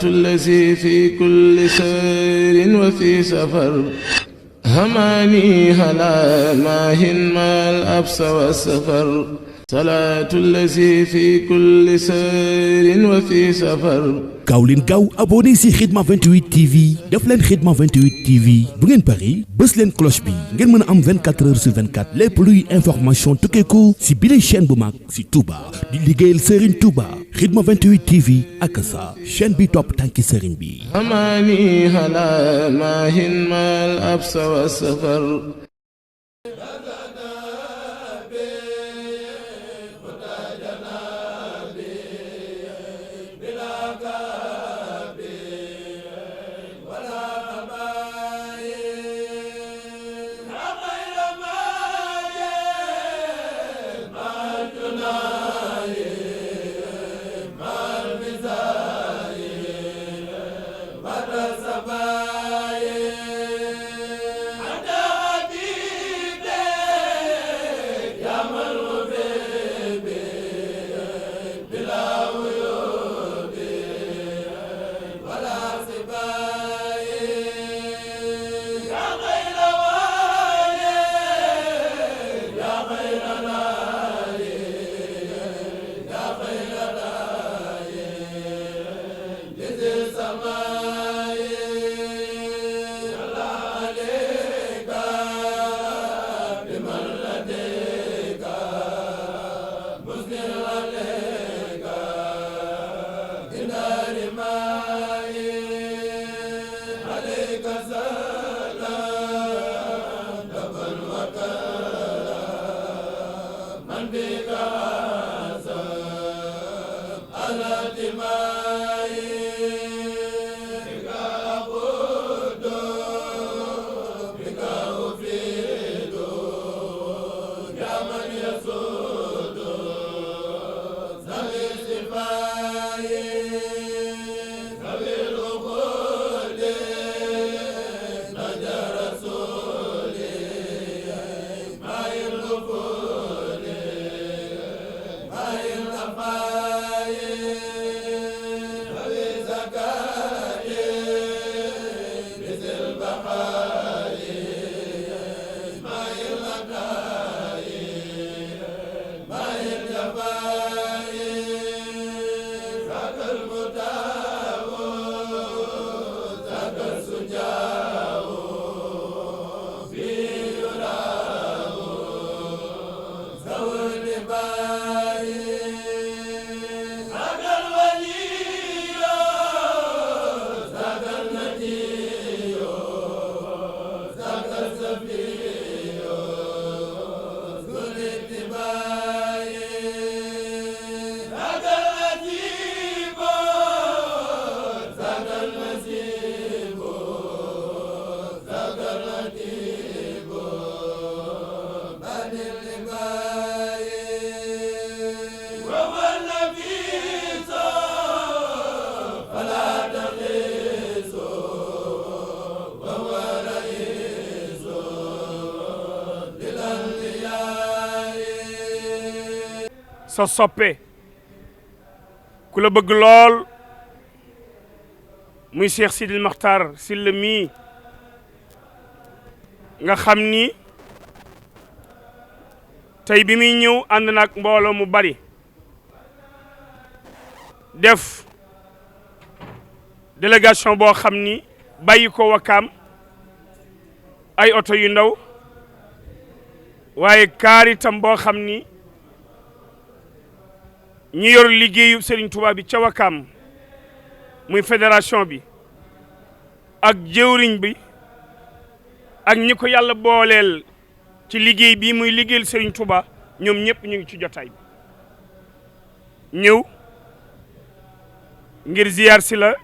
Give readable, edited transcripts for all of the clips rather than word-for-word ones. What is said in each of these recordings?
الذي في كل سير وفي سفر هماني هلا ماهن ما الأبس والسفر صلاة الذي في كل سير وفي سفر. gaaw leen gaaw abonné si Khidma 28 TV def leen Khidma 28 TV bu ngeen pari bës leen cloche bi ngeen mën a am 24 heures sur 24 lépp luy information tukkeeku si bile chaîne bu mag si Touba di liggéeyal Serigne Touba Khidma 28 TV ak sa chaîne bi topp tànki Serigne bi. هماني هلا ماهن ما الأبس والسفر. sa soppe ku la bëgg lool muy Cheikh Sidil Makhtar Sylla mii nga xam ni tey bi muy ñëw ànd nag mbooloo mu bari def délégation boo xam ni bàyyi ko Wakaam ay oto yu ndaw waaye kaar itam boo xam ni ñi yor liggéeyu Serigne Touba bi ca Wakaam muy fédération bi ak jëwriñ bi ak ñi ko yàlla booleel ci liggéey bi muy liggéeyal Serigne Touba ñoom ñëpp ñu ngi ci jotaay bi ñëw ngir ziyaar si la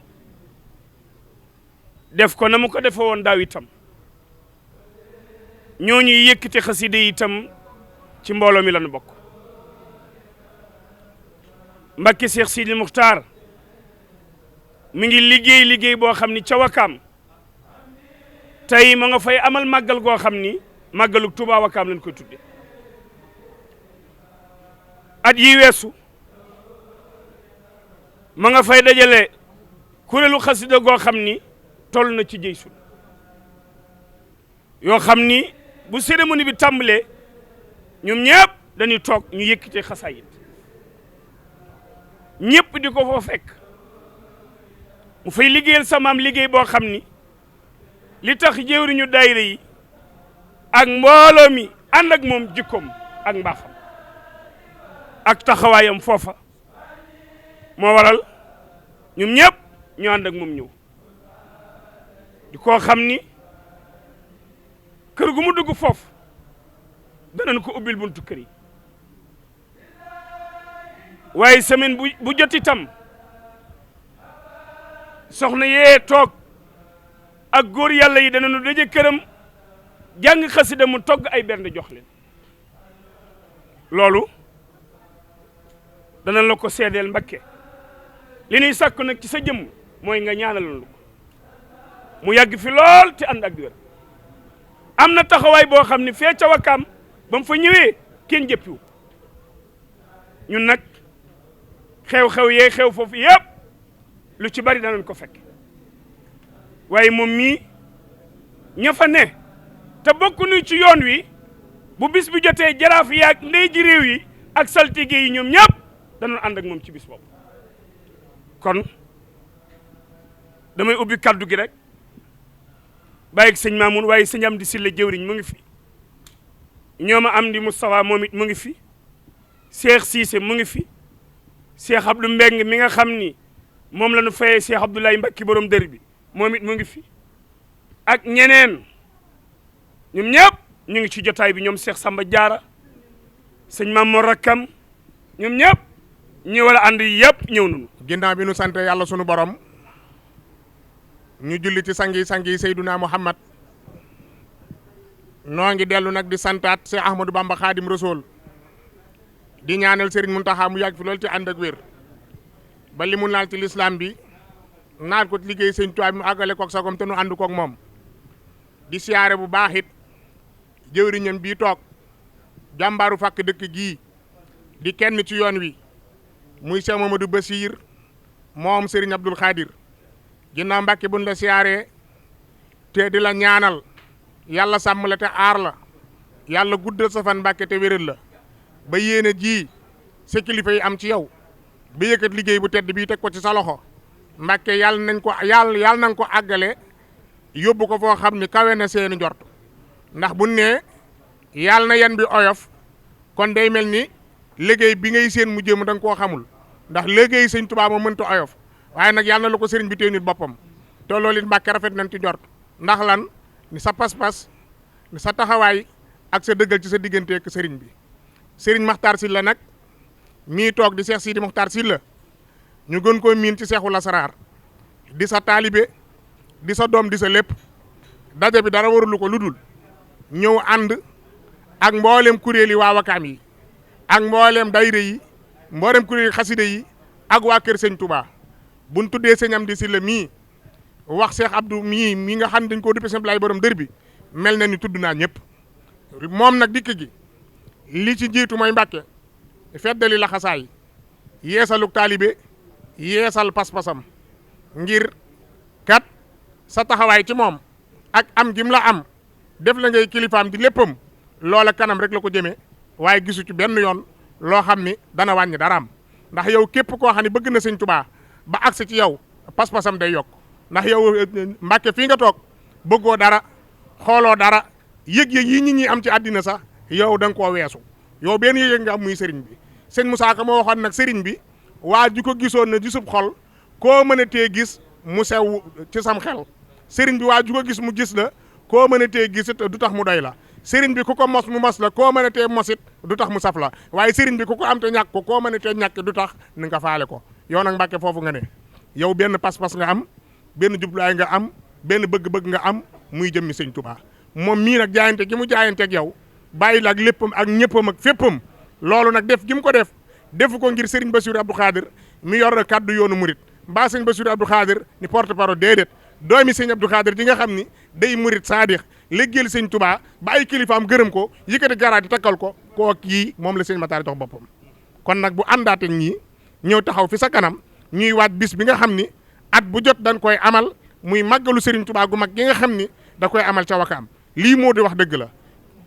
def ko na mu ko defe woon daaw itam ñooñu yëkkati xaside itam ci mbooloo mi lañu bokk Mbacké Cheikh Sidil Muxtaar mi ngi liggéey boo xam ni ca Wakaam tey ma nga fay amal màggal goo xam ni màggalu Touba Wakaam lañ koy tudde at yi weesu ma nga fay dajale kuréelu xasida goo xam ni toll na ci jëysul yoo xam ni bu cérémonie bi tàmbalee ñoom ñëpp dañuy toog ñu yëkkati xasaayit ñëpp di ko fa fekk mu fay liggéeyal samaam liggéey boo xam ni li tax jëwriñu daayira yi ak mbooloo mi ànd ak moom jikkoom ak mbaaxam ak taxawaayam foofa moo waral ñoom ñëpp ñu ànd ak moom ñëw di koo xam ni kër gu mu dugg foofu danañ ko ubbil buntu kër yi waaye semaine bu jot itam soxna yee toog ak góor yàlla yi danañu daje këram jàng xasida mu togg ay bernde jox leen loolu danañ la ko seedeel Mbakke li ñuy sàkku nag ci sa jëmm mooy nga ñaanaloon lu ko mu yàgg fi lool te ànd ak wér am na taxawaay boo xam ne fee ca Wakaam ba mu fa ñëwee kenn jëppiwu ñun nag xew-xew yee xew foofu yëpp lu ci bari danañ ko fekk waaye moom mii ña fa ne te bokk nu ci yoon wi bu bis bi jotee jaraaf yi ak ndey ji réew yi ak saltige yi ñoom ñëpp danoon ànd ak moom ci bis boobu kon damay ubbi kaddu gi rek bàyyi sëñ Mamoun waaye sëñ Amdi Silla jëwriñ mu ngi fi ñooma Amdi Moustapha moom it mu ngi fi Cheikh Cissé mu ngi fi Cheikh Abdou Mbeng mi nga xam ni moom la ñu fayee Cheikh Abdoulaye Mbacke borom dër bi moom it mu ngi fi ak ñeneen ñoom ñëpp ñu ngi ci jotaay bi ñoom Cheikh Samba Diarra sëñ Mamour Rakkam ñoom ñëpp ñi war a ànd yëpp ñëw nañu. ginnaaw bi nu sant yàlla sunu borom ñu julli ci sangi Seyduna Muhammad noo ngi dellu nag di santaat Cheikh Ahmadou Bamba Khadim Rasoul di ñaanal Serigne Mountakha mu yàgg fi loolu ci ànd ak wér ba li mu naal ci lislaam bi naal ko liggéey sëñ Tuubaa bi mu àggale koog sagom te nu ànd koog moom di siyaare bu baax it jëwriñam bii toog jàmbaaru fàkk dëkk gii di kenn ci yoon wi muy Cheikh Mamadou Bassir moom Serigne Abdoul Khadir ginnaaw Mbàkke buñ la siyaaree te di la ñaanal yàlla sàmm la te aar la yàlla guddal sa fan Mbàkke te wéral la ba yéene ji sa kilifa yi am ci yow ba yëkkat liggéey bu tedd bii teg ko ci sa loxo Mbàkke yàlla nañ ko àggale yóbbu ko foo xam ni kawe na seeni njort ndax bu ne yàlla na yan bi oyof kon day mel ni liggéey bi ngay seen mu jëm da nga koo xamul ndax liggéey sëñ Tuubaa moo mënta oyof waaye nag yàlla na la ko sëriñ bi téye nit boppam te loolu it Mbàkke rafet nañ ci njort ndax lan ni sa pas-pas ni sa taxawaay ak sa dëggal ci sa diggante ak sëriñ bi sëriñ Maxtaar Sylla nag mii toog di Seex Sidi Maxtaar Sylla ñu gën koo miin ci Seexul Asraar di sa taalibe di sa doom di sa lépp daje bi dara warulu ko lu dul ñëw ànd ak mboolem kuréel yi waa Wakaam yi ak mboolem dayre yi mboolem kuréel xaside yi ak waa kër sëñ Touba buñ tuddee sëñ Amdi Sylla mii wax Cheikh Abdou mii nga xam ne dañ koo duppe sëñ Ablaye borom dër bi mel na ni tudd naa ñëpp moom nag dikk gi li ci jiitu mooy Mbàkke feddali laxasaay yeesaluk taalibe yeesal pas-pasam ngir kat sa taxawaay ci moom ak am gim la am def la ngay kilifaam di léppam loola kanam rek la ko jëmee waaye gisu ci benn yoon loo xam ni dana wàññi daraam ndax yow képp koo xam ne bëgg na sëñ Tuubaa ba agsi ci yow pas-pasam day yokk ndax yow Mbàkke fii nga toog bëggoo dara xooloo dara yëg-yëg yi nit ñi am ci àddina sax yow da nga koo weesu yow benn yëg nga am muy sëriñ bi sëñ Moussa Ka moo waxoon nag sëriñ bi waa ju ko gisoon na gisub xol koo mën a tee gis mu sew ci sam xel sëriñ bi waa ju ko gis mu gis la koo mën a tee gis it du tax mu doy la sëriñ bi ku ko mos mu mos la koo mën a tee mosit du tax mu saf la waaye sëriñ bi ku ko am te ñàkk ko koo mën a tee ñàkk du tax ni nga faale ko yow nag Mbàkke foofu nga ne yow benn pas-pas nga am benn jubluwaay nga am benn bëgg-bëgg nga am muy jëmmi sëñ Tuubaa moom mii nag jaayante gi mu jaayanteeg yow bàyyi la ak léppam ak ñëppam ak féppam loolu nag def gi mu ko defu ko ngir Serigne Bassirou Abdou Khadir mi yor kaddu yoonu murit mbaa sëñ Bassirou Abdou Khadir ni porte parole déedéet doomi sëñ Abdou Khadir di nga xam ni day murit saadix liggéeyal sëñ Tuubaa ba ay kilifaam gërëm ko yëkkati garaat yi takkal ko koo kii moom la sëñ Matar jox boppam kon nag bu àndaateeg ñii ñëw taxaw fi sa kanam ñuy waaj bis bi nga xam ni at bu jot dañ koy amal muy màggalu Serigne Touba gu mag gi nga xam ni da koy amal ca Wakaam lii moo di wax dëgg la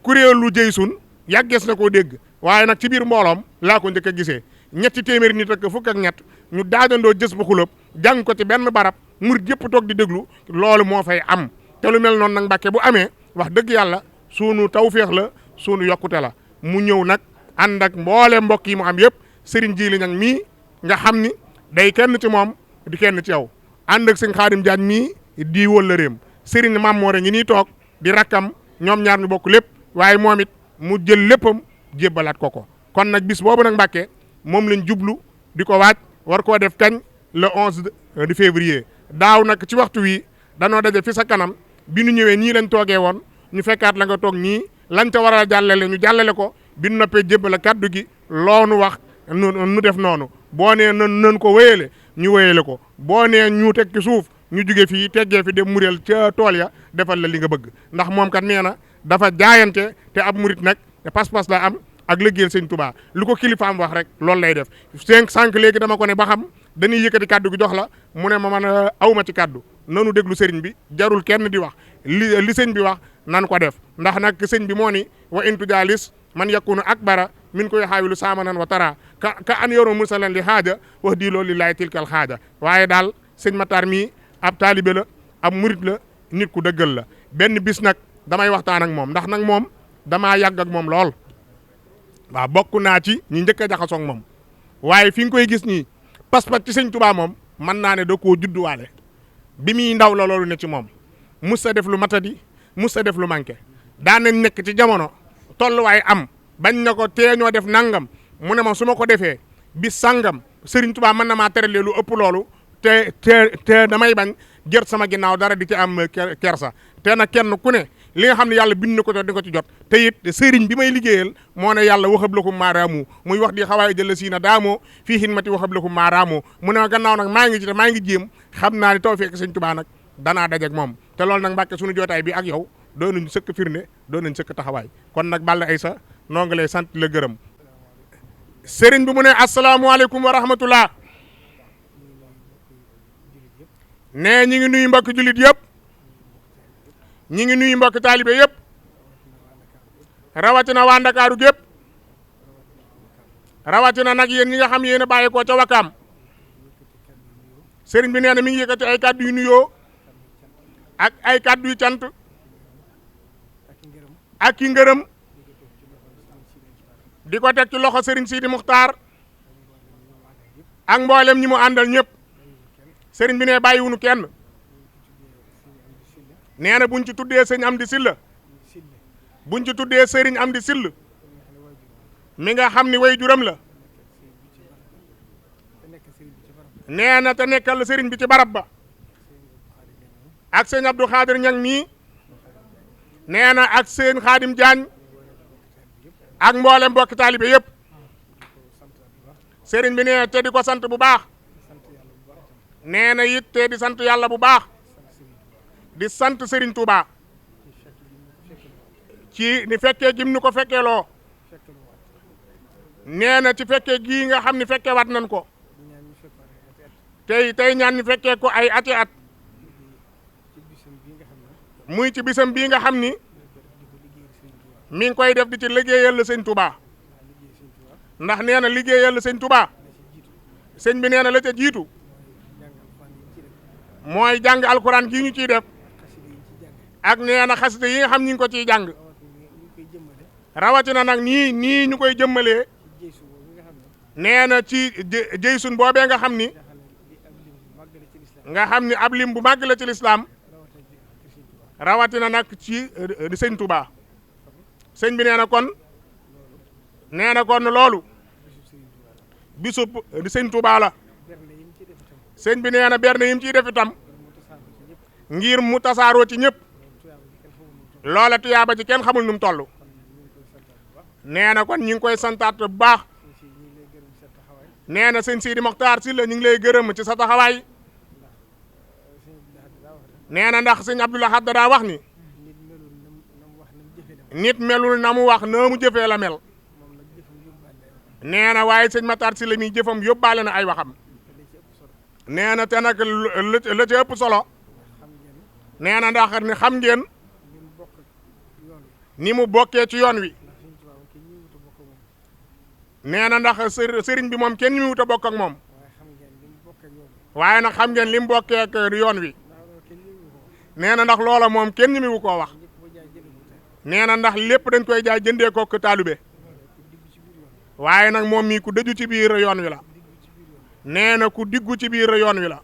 kuréelu Jeysun yàggees na koo dégg waaye nag ci biir mbooloom laa ko njëkk a gisee ñetti téeméeri nit ak fukk ak ñett ñu daajandoo jës bu xulóob jàng ko ci benn barab murit yëpp toog di déglu loolu moo fay am te lu mel noonu nag Mbàkke bu amee wax dëgg yàlla sunu tawféex la sunu yokkute la mu ñëw nag ànd ak mboole mbokk yi mu am yëpp Serigne Jili Ñang mii nga xam ni day kenn ci moom di kenn ci yow ànd ak sëñ Xaadim Jaañ mii di wëllëreem Serigne Mamoore ngi nii toog di rakkam ñoom ñaar ñu bokk lépp waaye moom it mu jël léppam jébbalaat ko kon nag bis boobu nag Mbàkke moom lañ jublu di ko waaj war koo def kañ le 11 de février daaw nag ci waxtu wi danoo daje fi sa kanam bi nu ñëwee nii lañ toogee woon ñu fekkaat la nga toog nii lañ ca war a jàllale ñu jàllale ko bi nu noppee jébbal kàddu gi loonu wax nu def noonu boo nee nan ko wéyale ñu wéyale ko boo nee ñu teg ci suuf ñu jugee fii teggee fi dem mureel ca tool ya defal la li nga bëgg ndax moom kat nee na dafa jaayante te ab murit nag te pas-pas la am ak liggéeyal sëñ Touba lu ko kilifaam wax rek loolu lay def sànq léegi dama ko ne ba xam dañuy yëkkati kàddu gi jox la mu ne ma man awma ci kàddu nanu déglu sëriñ bi jarul kenn di wax li sëñ bi wax nan ko def ndax nag sëñ bi moo ni wa intu jaalis man yakunu akbara min koy xaawilu saamanan wa tara ka an yoro mursalan li xaaja wax di loolu lillaay tilkal xaaja waaye daal sëñ Matar mii ab taalibe la ab murit la nit ku dëggal la benn bis nag damay waxtaan ak moom ndax nag moom damaa yàgg ak moom lool waaw bokk naa ci ñi njëkk a jaxasoo ak moom waaye fi nga koy gis nii pas-pas ci sëñ Touba moom mën naa ne da koo judduwaale bi muy ndaw la loolu ne ci moom mus a def lu matadi mus a def lu manqué daan nañ nekk ci jamono tolluwaay am bañ na ko tee ñoo def nangam mu ne ma su ma ko defee bis sangam Serigne Touba mën na maa teralee lu ëpp loolu te damay bañ jër sama ginnaaw dara di ci am kersa te nag kenn ku ne li nga xam ne yàlla bind na ko di ko ci jot te it sëriñ bi may liggéeyal moo ne yàlla waxab lakum maaraamu muy wax di xawaay jëla siina daamoo fii xidmati waxab lakum maaraamu mu ne gannaaw nag maa ngi ci te maa ngi jéem xam naa ne tawfeex sëñ Touba nag danaa dajeek moom te loolu nag Mbàkke suñu jootaay bi ak yow doon nañ sëkk firnde doon nañ sëkk taxawaay kon nag Balla Aïssa noo ngi lay sant la gërëm sëriñ bi mu ne asalaamaaleykum wa rahmatullah ne ñi ngi nuyu mbokki jullit yëpp ñi ngi nuyu mbokki taalibe yëpp rawatina waa Ndakaaru gépp rawatina nag yéen ñi nga xam yéen a bàyyi ko ca Wakaam sëriñ bi nee na mi ngi yëkkati ay kàddu yu nuyoo ak ay kàddu yu cant ak ki ngërëm di ko teg ci loxo sëriñ Sidi Muxtaar ak mboolem ñi mu àndal ñëpp sëriñ bi ne bàyyiwunu kenn nee na buñ ci tuddee sëñ Amdi Silla buñ ci tuddee sëriñ Amdi Sill mi nga xam ni way juram la nee na te nekkal sëriñ bi ci barab ba ak sëñ Abdou Khadir Ñang mii nee na ak sëñ Xaadim Jaañ ak mboolem mbokki taalibe yëpp sëriñ bi nee te di ko sant bu baax nee na it te di sant yàlla bu baax di sant Serigne Touba ci ni fekkee gim ni ko fekkee loo nee na ci fekkee gii nga xam ni fekkee wat nañ ko tey ñaan ni fekkee ko ay ati at muy ci bisam bii nga xam ni mi ngi koy def di ci liggéeyal la sëñ Touba ndax nee na liggéeyal la sëñ Touba sëñ bi nee na la ca jiitu mooy jàng alxuraan gii ñu ciy def ak nee na xasida yi nga xam ñu ngi ko ciy jàng rawatina nag nii ñu koy jëmmalee nee na ci jëysun boobee nga xam ni ab lim bu màgg la ci lislaam rawatina nag ci di sëñ Touba sëñ bi nee na kon loolu bisub di sëñ Touba la sëñ bi nee na berne yim ciy def itam ngir mu tasaaroo ci ñëpp loola tuyaaba ci kenn xamul nu mu toll nee na kon ñi ngi koy santaat bu baax nee na sëñ Sidi Mokhtar Sylla ñu ngi lay gërëm ci sa taxawaay nee na ndax sëñ Abdoul Ahad daa wax ni nit melul na mu wax na mu jëfee la mel nee na waaye sëñ Matar Sylla mi jëfam yóbbaale na ay waxam nee na te nag la ca ëpp solo nee na ndax ni xam ngeen ni mu bokkee ci yoon wi nee na ndax sëriñ bi moom kenn ñu wut a bokk ak moom waaye nag xam ngeen li mu bokkee ak yoon wi nee na ndax loola moom kenn ñu wu koo wax nee na ndax lépp dañ koy jaay jëndee ko taalube waaye nag moom mii ku dëju ci biir yoon wi la nee na ku diggu ci biir yoon wi la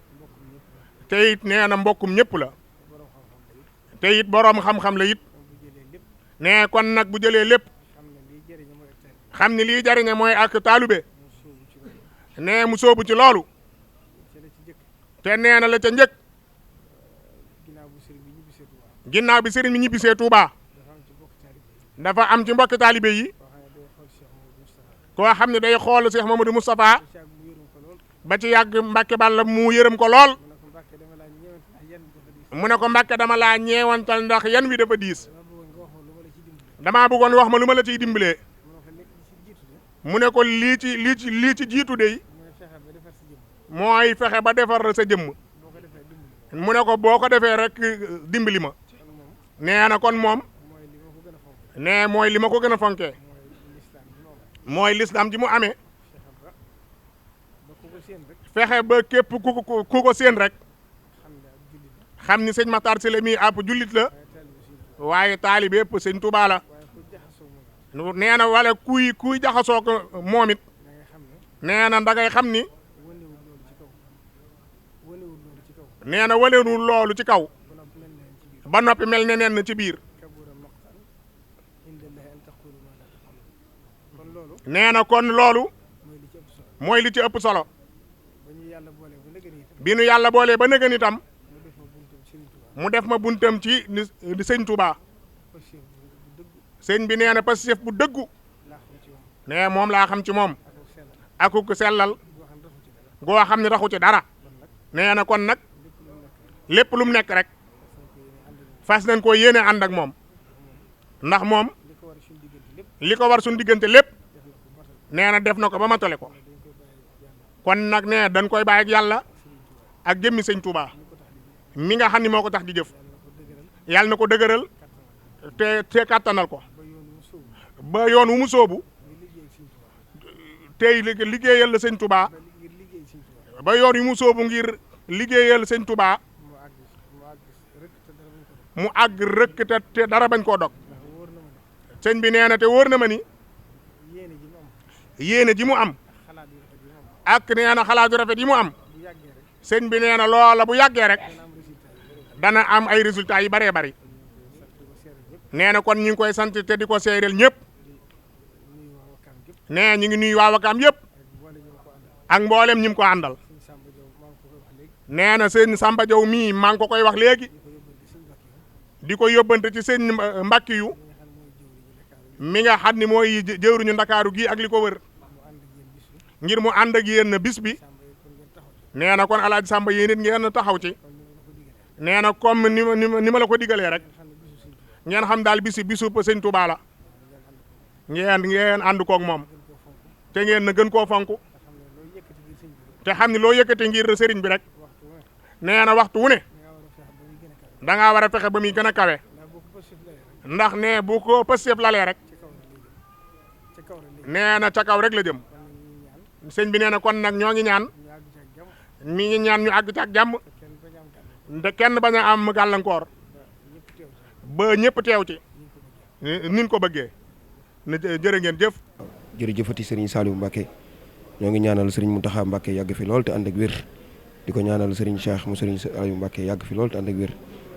te it nee na mbokkum ñëpp la te it boroom xam-xam la it nee kon nag bu jëlee lépp xam ni lii jariñe mooy ak taalube nee mu soobu ci loolu te nee na la ca njëkk ginnaaw bi sëriñ bi ñibbisee Touba dafa am ci mbokki taalibe yi koo xam ne day xool Cheikh Mamadou Moustapha ba ci yàgg Mbàkke Balla mu yërëm ko lool mu ne ko Mbàkke dama laa ñeewantal ndax yan wi dafa diis damaa bëggoon wax ma lu ma la ciy dimbalee mu ne ko lii ci jiitu dey mooy fexe ba defar sa jëmm mu ne ko boo ko defee rek dimbali ma nee na kon moom nee mooy li ma ko gën a fonkee mooy lislaam ji mu amee fexe ba képp ku ko séen rek xam ni sëñ Matar Sylla mi ab jullit la waaye taalibe yëpp sëñ Tuubaa la nee na wala kuy jaxasoo ko moom it nee na da ngay xam ni nee na walewul loolu ci kaw ba noppi mel ne nen ci biir nee na kon loolu mooy li ci ëpp solo bi nu yàlla boolee ba nëgën itam mu def ma buntam ci di sëñ Touba sëñ bi nee na pasif bu dëggu nee moom laa xam ci moom akuk sellal goo xam ne raxu ci dara nee na kon nag lépp lu mu nekk rek fas nañ koo yéene ànd ak moom ndax moom li ko war suñu diggante lépp nee na def na ko ba matale ko kon nag nee dañ koy bàyyi ak yàlla ak jëmmi sëñ Touba mi nga xam ni moo ko tax di jëf yàlla na ko dëgëral te kàttanal ko ba yoon wu mu soobu tey liggéeyal la sëñ Touba ba yoon yu mu soobu ngir liggéeyal sëñ Touba mu àgg rëkk te dara bañ koo dog sëñ bi nee na te wóor na ma ni yéene ji mu am ak nee na xalaatu rafet yi mu am sëñ bi nee na loola bu yàggee rek dana am ay résultats yu bëree bëri nee na kon ñu ngi koy sant te di ko seereel ñëpp nee ñu ngi nuyu waa Wakaam yëpp ak mboolem ñi mu ko àndal nee na sëñ Samba Diaw mii maa ngi ko koy wax léegi di ko yóbbante ci sëñ Mbàkki yu mi nga xam ni mooy jëwriñu Ndakaaru gi ak li ko wër ngir mu ànd ak yéen bis bi nee na kon Alaaji Samba yéen it ngeen taxaw ci nee na comme ni ma la ko digalee rek ngeen xam daal bisu sëñ Touba la ngeen ànd koog moom te ngeen na gën koo fonk te xam ne loo yëkkati ngir sëriñ bi rek nee na waxtu wu ne da ngaa war a fexe ba muy gën a kawe ndax ne bu ko pësteef lalee rek nee na ca kaw rek la jëm sëñ bi nee na kon nag ñoo ngi ñaan mi ngi ñaan ñu àgg ci ak jàmm te kenn bañ a am gàllankoor ba ñëpp teew ci nin ko bëggee na jërë ngeen jëf. jërëjëfati Serigne Saliou Mbacké ñoo ngi ñaanal Serigne Mountakha Mbacké yàgg fi lool te ànd ak wér di ko ñaanal Serigne Cheikh mu Serigne Saliou Mbacké yàgg fi lool te ànd ak wér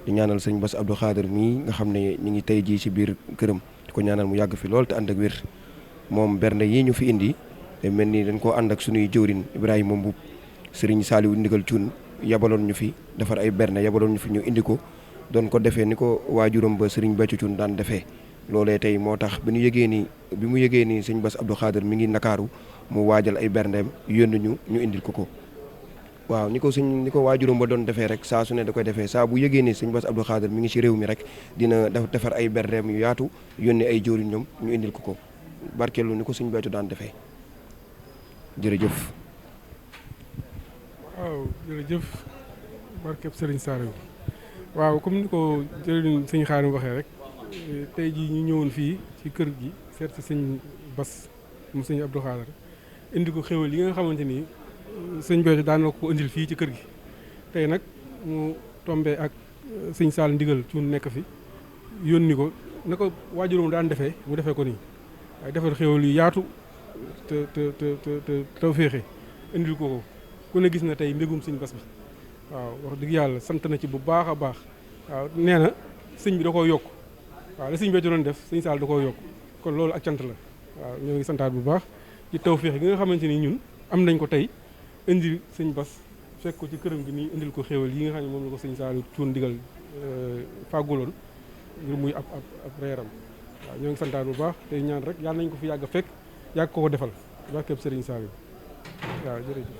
di ñaanal Serigne Bass Abdou Khader mii nga xam ne ñu ngi tey jii ci biir këram di ko ñaanal mu yàgg fi lool te ànd ak wér moom bernde yi ñu fi indi te mel ni dañ koo ànd ak sunuy jëwrin Ibrahima Mbuub Serigne Saliou ndigal Cuun yabaloon ñu fi defar ay berne yabaloon ñu fi ñu indi ko doon ko defee ni ko waajuram ba Serigne Béthio Cuun daan defee loolee tey moo tax bi mu yëgee ni Serigne Bass Abdou Khader mi ngi Ndakaaru mu waajal ay berndeem yónni ñu indil ko waaw ni ko waajuram ba doon defee rek saa su ne da koy defee saa bu yëgee ni Serigne Bass Abdou Khader mi ngi ci réew mi rek dina defar ay berndeem yu yaatu yónni ay jëwriñ ñoom ñu indil ko barkeelu ni ko Serigne Béthio daan defee jërëjëf. waaw jërëjëf barkeb Serigne Saliou waaw comme ni ko jërëjëf sëñ Xaadim waxee rek tey jii ñu ñëwoon fii ci kër gi seet si sëñ Bass mu sëñ Abdou Khadre indi ko xéwal yi nga xamante ni sëñ Béthio daan na ko indil fii ci kër gi tey nag mu tombé ak sëñ Sall ndigal ci nekk fi yónni ko na ko waajuram daan defee mu defee ko nii waaye defar xéwal yu yaatu te taw féexe indil ko ku ne gis na tey mbégum sëñ Bass bi waaw wax dëgg yàlla sant na ci bu baax a baax waaw nee na sëñ bi da koo yokk waaw la sëñ Béthio doon def sëñ Sall da koo yokk kon loolu ak cant la waaw ñoo ngi santaat bu baax ci tawféex gi nga xamante ni ñun am nañ ko tey indil sëñ Bass fekk ko ci këram gi nii indil ko xéewal yi nga xam ne moom la ko sëñ Sall cuun digal fàgguloon ngir muy ab reeram waaw ñoo ngi santaat bu baax tey ñaan rek yàlla nañ ko fi yàgg a fekk yàgg ko defal barkeb Sëriñ Sall waaw jërëjëf.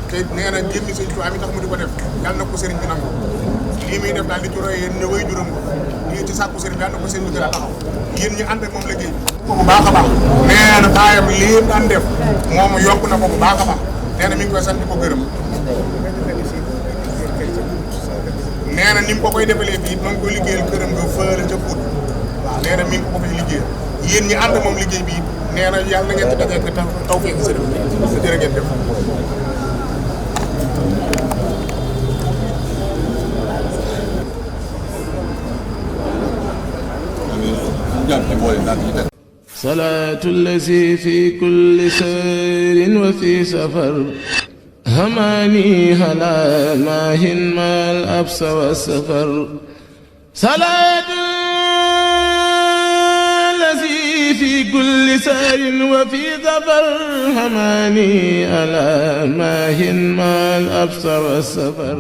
te nee na jëmmi sëñ Tuubaa mi tax mu di ko def yàlla na ko sëriñ bi nangu lii muy def daal di ci roy yéen ne way juróom ko lii ci sàkku sëriñ bi yàlla na ko sëriñ bi gën a taxaw yéen ñi ànd ak moom liggéey ko bu baax a baax nee na taayam lii daan def moom yokk na ko bu baax a baax nee na mi ngi koy sant ko gërëm nee na ni mu ko koy defalee fii ma ngi koy liggéeyal këram nga fële ca Pout waaw nee na mi ngi ko fay liggéeyal yéen ñi ànd moom liggéey bi nee na yàlla na ngeen ci dajee taw fekk sëriñ bi jërë ngeen def salaatu allazi fi kulli sayrin wa fi safar hamaani halaa maahin maal absa wa safar salaatu allazi fi kulli sayrin wa fi safar hamaani halaa maahin maal absa wa safar